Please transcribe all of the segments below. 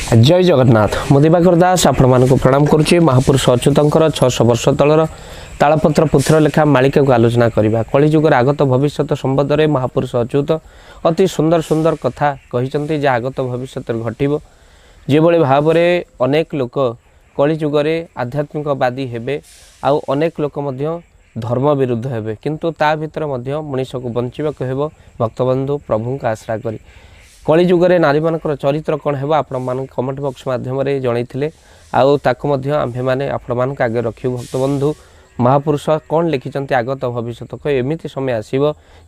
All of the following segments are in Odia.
ଜୟ ଜଗନ୍ନାଥ। ମୁଁ ଦିବାକର ଦାସ ଆପଣମାନଙ୍କୁ ପ୍ରଣାମ କରୁଛି। ମହାପୁରୁଷ ଅଚ୍ୟୁତଙ୍କର 600 ବର୍ଷ ତଳର ତାଳପତ୍ର ପୁତ୍ର ଲେଖା ମାଳିକାକୁ ଆଲୋଚନା କରିବା। କଳିଯୁଗର ଆଗତ ଭବିଷ୍ୟତ ସମ୍ବନ୍ଧରେ ମହାପୁରୁଷ ଅଚ୍ୟୁତ ଅତି ସୁନ୍ଦର ସୁନ୍ଦର କଥା କହିଛନ୍ତି, ଯେ ଆଗତ ଭବିଷ୍ୟତରେ ଘଟିବ। ଯେଭଳି ଭାବରେ ଅନେକ ଲୋକ କଳିଯୁଗରେ ଆଧ୍ୟାତ୍ମିକବାଦୀ ହେବେ ଆଉ ଅନେକ ଲୋକ ମଧ୍ୟ ଧର୍ମ ବିରୁଦ୍ଧ ହେବେ, କିନ୍ତୁ ତା ଭିତରେ ମଧ୍ୟ ମଣିଷକୁ ବଞ୍ଚିବାକୁ ହେବ ଭକ୍ତବନ୍ଧୁ ପ୍ରଭୁଙ୍କ ଆଶ୍ରା କରି। କଳିଯୁଗରେ ନାରୀମାନଙ୍କର ଚରିତ୍ର କ'ଣ ହେବ ଆପଣମାନଙ୍କ କମେଣ୍ଟ ବକ୍ସ ମାଧ୍ୟମରେ ଜଣାଇଥିଲେ, ଆଉ ତାକୁ ମଧ୍ୟ ଆମ୍ଭେମାନେ ଆପଣମାନଙ୍କ ଆଗରେ ରଖିବୁ। ଭକ୍ତବନ୍ଧୁ, ମହାପୁରୁଷ କ'ଣ ଲେଖିଛନ୍ତି ଆଗତ ଭବିଷ୍ୟତ? ଏମିତି ସମୟ ଆସିବ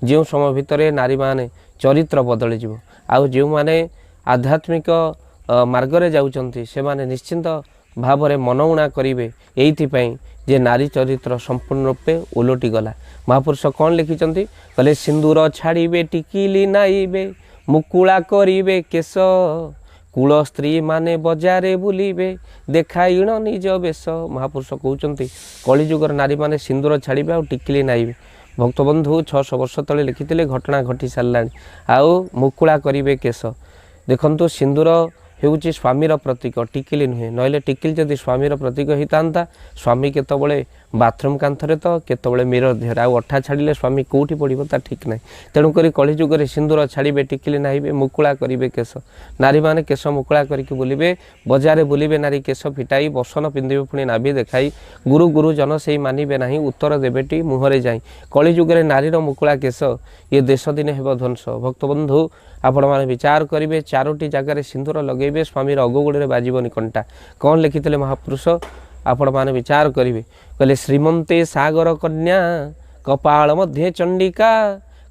ଯେଉଁ ସମୟ ଭିତରେ ନାରୀମାନେ ଚରିତ୍ର ବଦଳିଯିବ, ଆଉ ଯେଉଁମାନେ ଆଧ୍ୟାତ୍ମିକ ମାର୍ଗରେ ଯାଉଛନ୍ତି ସେମାନେ ନିଶ୍ଚିନ୍ତ ଭାବରେ ମନଉଣା କରିବେ, ଏଇଥିପାଇଁ ଯେ ନାରୀ ଚରିତ୍ର ସମ୍ପୂର୍ଣ୍ଣ ରୂପେ ଓଲଟି ଗଲା। ମହାପୁରୁଷ କ'ଣ ଲେଖିଛନ୍ତି? କହିଲେ, ସିନ୍ଦୁର ଛାଡ଼ିବେ, ଟିକିଲି ନାଇବେ, ମୁକୁଳା କରିବେ କେଶ, କୂଳ ସ୍ତ୍ରୀମାନେ ବଜାରେ ବୁଲିବେ, ଦେଖାଇଣ ନିଜ ବେଶ। ମହାପୁରୁଷ କହୁଛନ୍ତି କଳିଯୁଗର ନାରୀମାନେ ସିନ୍ଦୁର ଛାଡ଼ିବେ ଆଉ ଟିକିଲି ନାଇବେ। ଭକ୍ତବନ୍ଧୁ, 600 ବର୍ଷ ତଳେ ଲେଖିଥିଲେ, ଘଟଣା ଘଟି ସାରିଲାଣି। ଆଉ ମୁକୁଳା କରିବେ କେଶ। ଦେଖନ୍ତୁ, ସିନ୍ଦୁର ହେଉଛି ସ୍ୱାମୀର ପ୍ରତୀକ, ଟିକିଲି ନୁହେଁ। ନହେଲେ ଟିକିଲି ଯଦି ସ୍ୱାମୀର ପ୍ରତୀକ ହେଇଥାନ୍ତା, ସ୍ୱାମୀ କେତେବେଳେ ବାଥରୁମ୍ କାନ୍ଥରେ ତ କେତେବେଳେ ମିରର ଦେହରେ, ଆଉ ଅଠା ଛାଡ଼ିଲେ ସ୍ୱାମୀ କେଉଁଠି ପଡ଼ିବ ତା ଠିକ୍ ନାହିଁ। ତେଣୁକରି କଳିଯୁଗରେ ସିନ୍ଦୁର ଛାଡ଼ିବେ, ଟିକିଲି ନାହିବେ, ମୁକୁଳା କରିବେ କେଶ। ନାରୀମାନେ କେଶ ମୁକୁଳା କରିକି ବୁଲିବେ, ବଜାରରେ ବୁଲିବେ ନାରୀ କେଶ ଫିଟାଇ, ବସନ ପିନ୍ଧିବେ ପୁଣି ନାଭି ଦେଖାଇ। ଗୁରୁ ଗୁରୁଜନ ସେଇ ମାନିବେ ନାହିଁ, ଉତ୍ତର ଦେବେଟି ମୁହଁରେ ଯାଇ। କଳିଯୁଗରେ ନାରୀର ମୁକୁଳା କେଶ, ଇଏ ଦେଶ ଦିନେ ହେବ ଧ୍ୱଂସ। ଭକ୍ତବନ୍ଧୁ, ଆପଣମାନେ ବିଚାର କରିବେ। ଚାରୋଟି ଜାଗାରେ ସିନ୍ଦୁର ଲଗେଇବେ, ସ୍ୱାମୀର ଅଗଗୋଡ଼ରେ ବାଜିବନି କଣ୍ଟା। କ'ଣ ଲେଖିଥିଲେ ମହାପୁରୁଷ, ଆପଣମାନେ ବିଚାର କରିବେ। କହିଲେ, ଶ୍ରୀମନ୍ତେ ସାଗର କନ୍ୟା, କପାଳ ମଧ୍ୟେ ଚଣ୍ଡିକା,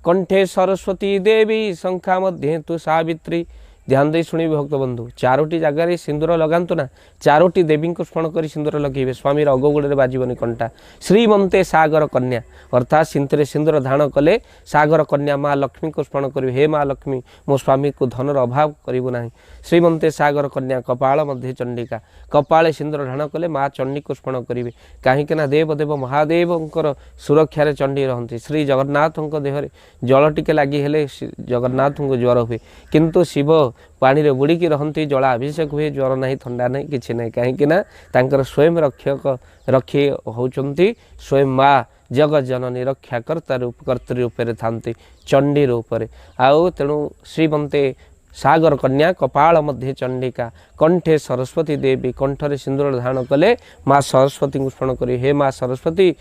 କଣ୍ଠେ ସରସ୍ୱତୀ ଦେବୀ, ଶଙ୍ଖା ମଧ୍ୟେ ତୁ ସାବିତ୍ରୀ। ଧ୍ୟାନ ଦେଇ ଶୁଣିବେ ଭକ୍ତବନ୍ଧୁ, ଚାରୋଟି ଜାଗାରେ ସିନ୍ଦୁର ଲଗାନ୍ତୁ ନା, ଚାରୋଟି ଦେବୀଙ୍କୁ ସ୍ମରଣ କରି ସିନ୍ଦୁର ଲଗେଇବେ, ସ୍ୱାମୀର ଅଗଗୋଡ଼ରେ ବାଜିବନି କଣ୍ଟା। ଶ୍ରୀମନ୍ତେ ସାଗର କନ୍ୟା, ଅର୍ଥାତ୍ ସିନ୍ତରେ ସିନ୍ଦୁର ଧାରଣ କଲେ ସାଗର କନ୍ୟା ମା ଲକ୍ଷ୍ମୀଙ୍କୁ ସ୍ମରଣ କରିବେ। ହେ ମା ଲକ୍ଷ୍ମୀ, ମୋ ସ୍ୱାମୀକୁ ଧନର ଅଭାବ କରିବୁ ନାହିଁ। ଶ୍ରୀମନ୍ତେ ସାଗର କନ୍ୟା, କପାଳ ମଧ୍ୟେ ଚଣ୍ଡିକା, କପାଳେ ସିନ୍ଦୁର ଧାରଣ କଲେ ମା ଚଣ୍ଡୀକୁ ସ୍ମରଣ କରିବେ। କାହିଁକି ନା ଦେବ ଦେବ ମହାଦେବଙ୍କର ସୁରକ୍ଷାରେ ଚଣ୍ଡୀ ରହନ୍ତି। ଶ୍ରୀ ଜଗନ୍ନାଥଙ୍କ ଦେହରେ ଜଳ ଟିକେ ଲାଗି ହେଲେ ଜଗନ୍ନାଥଙ୍କୁ ଜ୍ୱର ହୁଏ, କିନ୍ତୁ ଶିବ ପାଣିରେ ବୁଡ଼ିକି ରହନ୍ତି, ଜଳାଭିଷେକ ହୁଏ, ଜ୍ୱର ନାହିଁ, ଥଣ୍ଡା ନାହିଁ, କିଛି ନାହିଁ। କାହିଁକି ନା ତାଙ୍କର ସ୍ୱୟଂ ରକ୍ଷକ ରକ୍ଷୀ ହେଉଛନ୍ତି ସ୍ୱୟଂ ମା ଜଗତ ଜନନୀ, ରକ୍ଷାକର୍ତ୍ତା ରୂପ କର୍ତ୍ତୃ ରୂପରେ ଥାନ୍ତି ଚଣ୍ଡୀ ରୂପରେ। ଆଉ ତେଣୁ ଶ୍ରୀମନ୍ତେ ସାଗର କନ୍ୟା, କପାଳ ମଧ୍ୟେ ଚଣ୍ଡିକା, କଣ୍ଠେ ସରସ୍ୱତୀ ଦେବୀ, କଣ୍ଠରେ ସିନ୍ଦୁର ଧାରଣ କଲେ ମା ସରସ୍ୱତୀଙ୍କୁ ସ୍ମରଣ କରି, ହେ ମା ସରସ୍ୱତୀ।